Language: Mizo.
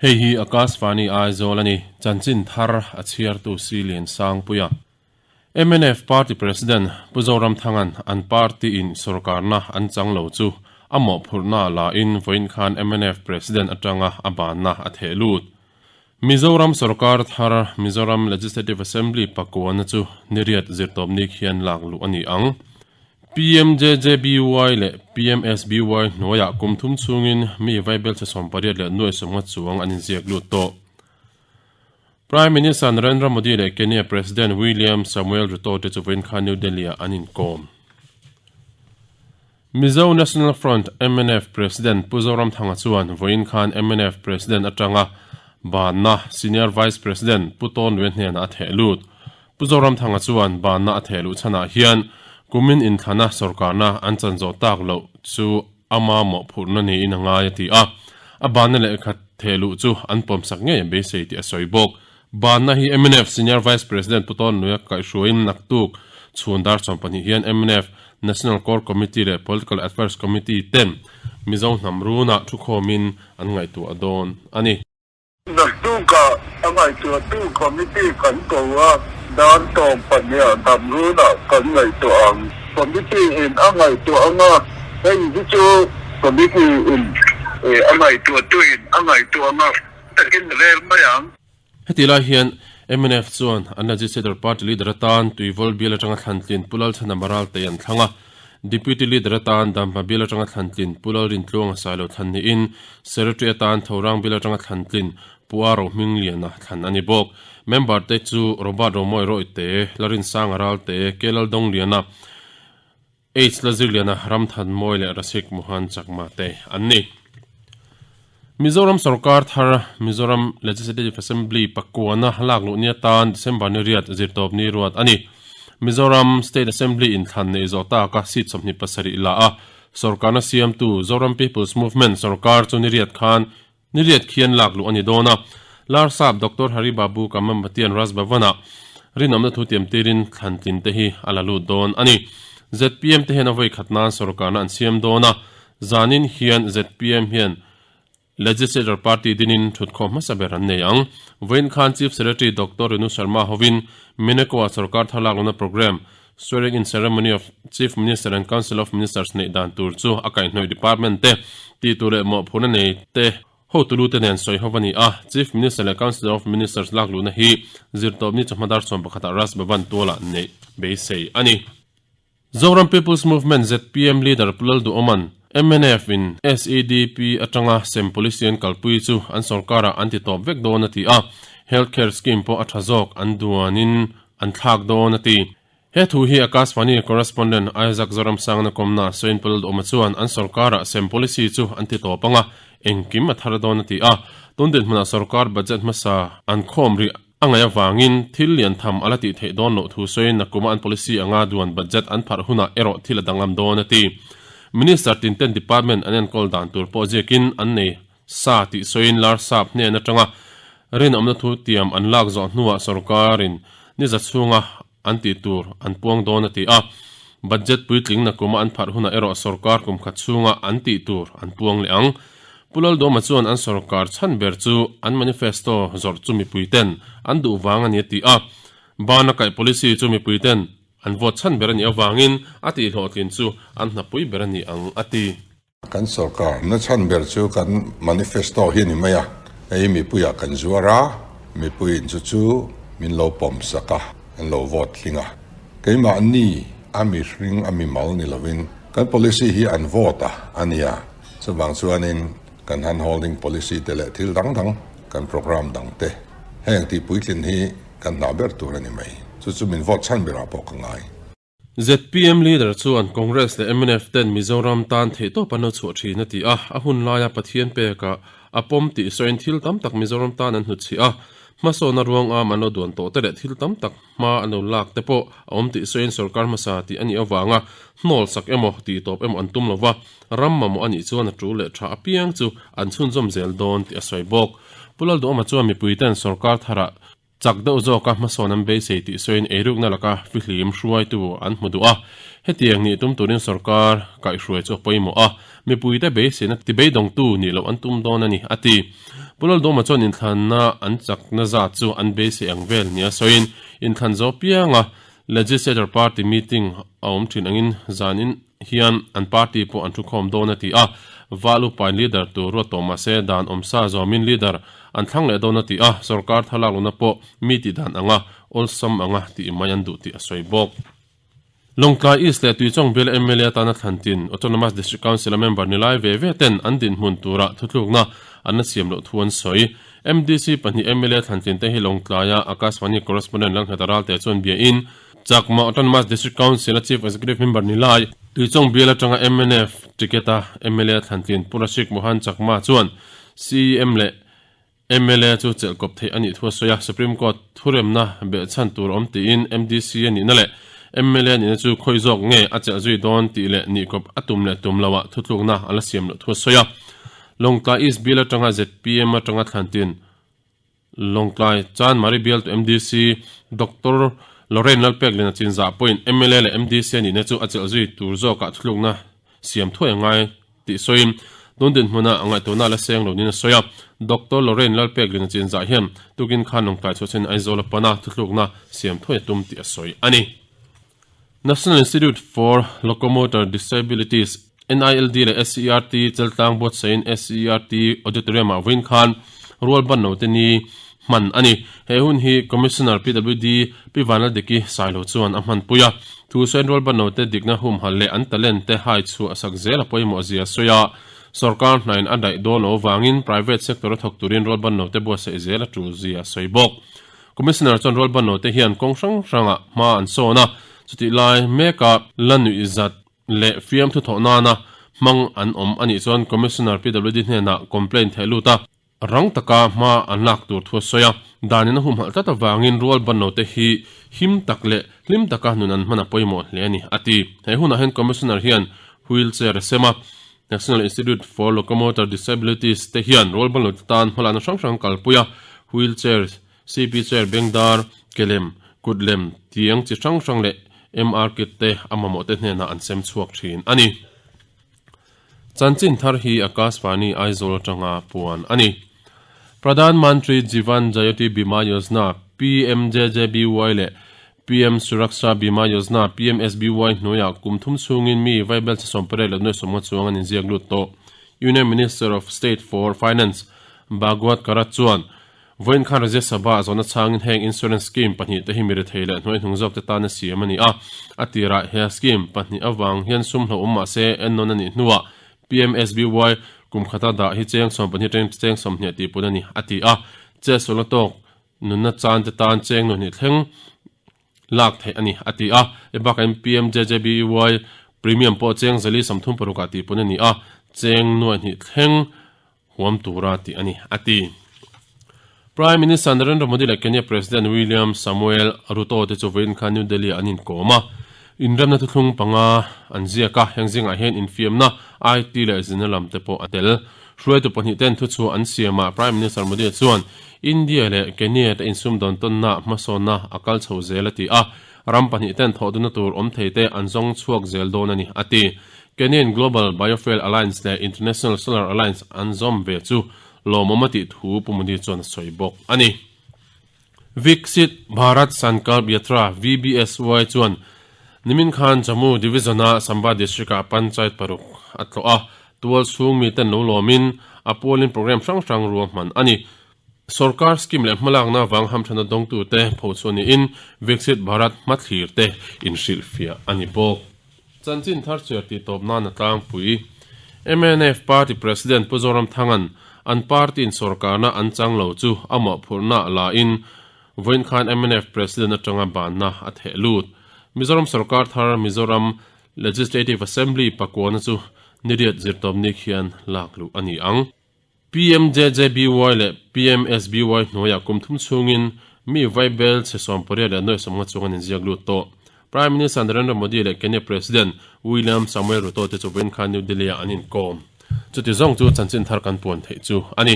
Hei hi Akashvani Aizawl a ni, chanchin thar a chhiartu Silian Sangpuia. Mnf Party President Pu Zoramthanga'n an party in sorkarna an chang lo chu a mawhphurhna la in vawiin khan mnf President atanga a banna a theh lut. Mizoram sorkar thar Mizoram Legislative Assembly pakuana chu niriat zirtawpni khian lak luh a ni ang. PMJJBY leh PMSBY hnuaiah kum thum chhungin mi vaibelchhe 80 leh nuai sawmnga chuang an inziak lut tawh. Prime Minister Narendra Modi leh Kenya President William Samuel Ruto te chu vawiin khan New Delhi-ah an inkawm. Mizo National Front, mnf, President Pu Zoramthanga chuan vawiin khan mnf President atanga banna Senior Vice President Pu Tawnlue hnenah a theh lut. Pu Zoramthanga chuan banna a theh luh chhanah hian kumin inthlana sorkarna an chan zawh tak loh chu ama mawhphurhna niin a ngai a ti a, a banna lehkha theh luh chu an pawmsak ngei a beisei tih a sawi bawk. Banna hi mnf Senior Vice President Pu Tawnluia kaihhruaiin naktuk chhun dar 12 hian mnf National Core Committee leh Political Affairs Committee ten Mizo hnam runah thukhawmin an ngaihtuah dawn a ni. Naktukah a ngaihtuahtu committee kan ko a, dar tawm pahniha dam runah kan ngaihtuah ang. Committee in a ngaihtuah ang a, hei hi chu committee in a ngaihtuahtu in a ngaihtuah ang a, takin rel mai ang. Heti lai hian mnf chuan an Legislator Party Leader atan Tuivawl bial atanga thlantlin Pu Lalchhana Maraltei an thlang a, Deputy Leader atan Dampa bial atanga thlantlin Pu Lalrintluanga Sailo thlan niin Secretary atan Thorang bial atanga thlantlin Pu A Rohmingliana thlan a ni bawk. Member te chu Robert Romawi Rawite, Larinsanga Ralte, K Laldawngliana, H Lazirliana, Ramthanmawi leh Rasik Mohan Chakma te an ni. Mizoram sorkar thar Mizoram Legislative Assembly pakuana lak luh ni atan December ni riat zirtawpni ruat a ni. Mizoram State Assembly inthlan neih zawh taka seat 27 la a, sorkarna siamtu Zoram People's Movement sorkar chu ni riat khan ni riat khian lak luh a ni dawn a. Larsap Doctor Hari Babu Kamambatian Raj Bhavan-ah rinawmna thu tiam tirin thlantlin te hi a la lut dawn a ni. Zpm te hian a vawi khat nan sorkarna an siam dawn a, zanin hian zpm hian Legislature Party dinin thutkhawm hmasa ber an nei ang. Vawiin khan Chief Secretary Doctor Renu Sharma hovin Meneko-a sorkar thar lak lohna programme Swearing in Ceremony of Chief Minister and Council of Ministers neih dan tur chu a kaihhnawih department te tih tur leh mawhphurhna nei te hotu te nen sawi ho a ni a. Chief Minister leh Council of Ministers lak luhna hi zirtawpni chawhma dar 11 ah Raj Bhavan tualah neih beisei a ni. Zoram People's Movement, zpm, leader Pu Lalduhawma'n mnf in SEDP atanga sem policy an kalpui chu an sorkarah an ti tawp vek dawn a ti a, Health Care Scheme pawh a tha zawk an duanin an thlak dawn a ti. He thu hi Akashvani correspondent Isaac Zoramsangna kawmna sawiin Pu Lalduhawma chuan an sorkarah sem policy chu an ti tawp anga engkim a thar dawn a ti a, tun dinhmunah sorkar budget hmasa an khawm rih A ngaih avangin thil lian tham a la tih theih dawn loh thu sawiin nakuma an policy anga duan budget an pharh hunah erawh thil a danglam dawn a ti. Minister tinten department an enkawl dan tur pawh ziakin an nei sa tih sawiin Larsap hnen atanga rinawmna thu tiam an lak zawh hnuah sorkarin ni za chhunga an tih tur an puang dawn a ti a. Budget puitling nakuma an pharh hunah erawh sorkar kum khat chhunga an tih tur an puang leh ang. Pu Laldawma chuan an sorkar chhan ber chu an manifesto zawrh chu mipuiten an duh vang a ni a ti a. Bana kaih policy chu mipuiten an vote chhan ber a nih avangin a tihhlawhtlin chu an hnapui ber a ni ang a ti. Kan sorkar na chhan ber chu kan manifesto hi a ni mai a, hei mipuiah kan zuar a, mipuiin chu chu min lo pawm sak a, an lo vote tling a. Keimahni a mihring a mimal ni lovin kan policy hi an vote a a nia, chuvang chuanin kan hand holding policy te leh thil dang dang kan programme dang te heng tihpuitlin hi kan hna ber tur a ni mai, chu chu min vote chhan berah pawh ka ngai. Zpm leader chuan Congress leh mnf ten Mizoram tan theihtawp an lo chhuah thin a ti a, a hun laia Pathian pekah a pawm tih sawiin thil tam tak Mizoram tan an hnutchhih a, hmasawnna ruangam an lo duan tawh te leh thil tam tak hma an lo lak te pawh a awm tih sawiin sorkar hmasa tih a nih avanga hnawl sak emaw tih tawp emaw an tum lova, ram mamawh a nih chuan a tul leh tha apiang chu an chhunzawm zel dawn tih a sawi bawk. Pu Lalduhawma chuan mipuiten sorkar tharah Chak deuh zawka hmasawn an beisei tih sawiin eirukna laka fihlim hruaitu an hmu duh a, hetiang nih tum turin sorkar kaihhruai chu a pawimawh a, mipuite beiseina tibeidawngtu nih loh an tum dawn a ni, a ti. Pu Laldawma chuan inthlanna an chakna zat chu an beisei ang vel nia sawiin inthlan zo pianga Legislature Party meeting a awm thin angin zanin hian an party pawh an thukhawm dawn a ti a, Val upain leader tur ruat tawh mahse dan awmsa zawmin leader an thlang leh dawn a ti a, sorkar thalak lohna pawh mi tih dan anga awlsam anga tih mai an duh tih a sawi bawk. Lawngtlai East leh Tuichawng bial mla atana thlan tin Autonomous District Council-a member ni lai ve ve ten an dinhmun tura thutlukna an la siam loh thu an sawi. MDC pahnih mla thlan tin te hi Lawngtlaia Akashvani Correspondent Lalngheta Ralte chuan biain Chakma Autonomous District Council-a Chief Executive Member ni lai Tuichawng bial atanga mnf ticket-a mla thlan tin Pu Rashik Mohan Chakma chuan CEM leh Mla chu chelh kawp theih a nih thu a sawi a, Supreme Court thuremna behchhan tur a awm tiin MDC a nihna leh mla nihna chu khawi zawk nge a chelh zui dawn tih leh nih kawp a tum leh tum loah thutlukna a la siam loh thu a sawi a. Lawngtlai East bial atanga zpm atanga thlantin Lawngtlai Chanmari bialtu MDC Doctor Lorrain Lalpekliana chinzah pawhin mla leh MDC a nihna chu a chelh zui tur zawkah thutlukna siam thuai a ngai tih sawiin tun dinhmuna a ngaihtuahna la seng lo niin a sawi a. Doctor Lorrain Lalpekliana chinzah hian tukin khan Lawngtlai chhuahchhin Aizawl a pan a, thuthlukna siam thuai a tum tih a sawi a ni. National Institute for Locomotor Disabilities, NILD, leh SCERT Cheltlang buatsaihin SCERT Auditorium-ah vawiin khan rual ban lo te ni hman a ni. He hun hi Commissioner PWD Pi Vanlaldiki Sailo chuan a hmanpui a. Thu sawiin rualbannote dikna humhalh leh an talent te hai chhuah sak zel a pawimawh zia sawi a. Sorkar hnain a daih dawn loh avangin private sector a thawk turin rualbannote buatsaih zel a tul zia a sawi bawk. Commissioner chuan rualbannote hian kawng hrang hrangah hma an sawn a, chutih lai meka la nuih zat leh fiamthu thawh nana hmang an awm a nih chuan Commissioner PWD hnenah complaint theh lut a. Rang taka hma an lak tur thu a sawi a, danin a humhalh tlat avangin rual bannote hi him tak leh hlim taka nun an hman a pawimawh hle a ni, a ti. He hunah hian Commissioner hian wheel chair a sem a, National Institute for Locomotor Disabilities te hian rual bannote tan hmalakna hrang hrang kalpui a, wheel chair, CP chair, bengdar, kelem, kut lem, tiang chi hrang hrang leh MR kit te a mamawhte hnenah an sem chhuak thin a ni. Chanchin thar hi Akashvani Aizawl atanga puan a ni. Pradhan Mantri Jeevan Jyoti Bima Yojana, PMJJBY, leh PM Suraksha Bima Yojana, PMSBY, hnuaiah kum thum chhungin mi vaibel chhe sawmpariat leh nuai sawmnga chuang an inziak lut tawh. Union Minister of State for Finance Bhagwat Karad chuan Vawiin khan Rajya Sabha a zawhna chhangin heng insurance scheme pahnihte hi mi rethei leh hnuaihnung zawkte tana siam a ni a. A tirah he scheme pahnih avang hian sum hlauhawm mah se ennawn a nih hnuah PMSBY kum khata dah hi cheng 12 atangin cheng 20 tih pun a ni, a ti a. Che sualna tawk nunna chante tan cheng nuhnih thleng lak theih a ni, a ti a. Hei bakah hian PMJJBY premium pawh cheng zali 36 ah tih pun a ni a, cheng nuaihnih thleng huam tura tih a ni, a ti. Prime Minister Narendra Modi leh Kenya President William Samoei Ruto te chu vawiin khan New Delhi-ah an inkawm a. Inremna thuthlung panga an ziak a, heng zingah hian infiamna, IT leh zirna lam te pawh a tel. Hruaitu pahnih ten thuchhuah an siamah Prime Minister Modi chuan India leh Kenya te insumdawn tawnna hmasawnna a kal chho zel a ti a, ram pahnih ten thawhdunna tur awm thei te an zawng chhuak zel dawn a ni, a ti. Kenyan Global Biofuel Alliance leh International Solar Alliance an zawm ve chu lawmawm a tih thu Pu Modi chuan a sawi bawk a ni. Viksit Bharat Sankalp Yatra, VBSY, chuan nimin khan Jammu Division-a Samba District-ah Panchayat paruk a tlawh a, tual chhung miten lo lawmin a pualin programme hrang hrang ruahman a ni. Sorkar scheme leh hmalakna avang hamthana dawngtute phochhuah niin Viksit Bharat hmathlir te inhrilhfiah a ni bawk. Chanchin thar chhiar tih tawp nan a tlangpui. Mnf Party President Pu Zoramthanga'n an party-in sorkarna an chang lo chu a mawhphurhna la in vawiin khan mnf President atanga banna a theh lut. Mizoram sorkar thar Mizoram Legislative Assembly pakuana chu niriat zirtawpni khian lak luh a ni ang. PMJJBY leh PMSBY hnuaiah kum thum chhungin mi vaibel chhe 80 leh nuai 50 chung an inziak lut tawh. Prime Minister Narendra Modi leh Kenya President William Samoei Ruto te chu vawiin khan New Delhi-ah an inkawm. Chuti zawng chu chanchin thar kan puan theih chu a ni.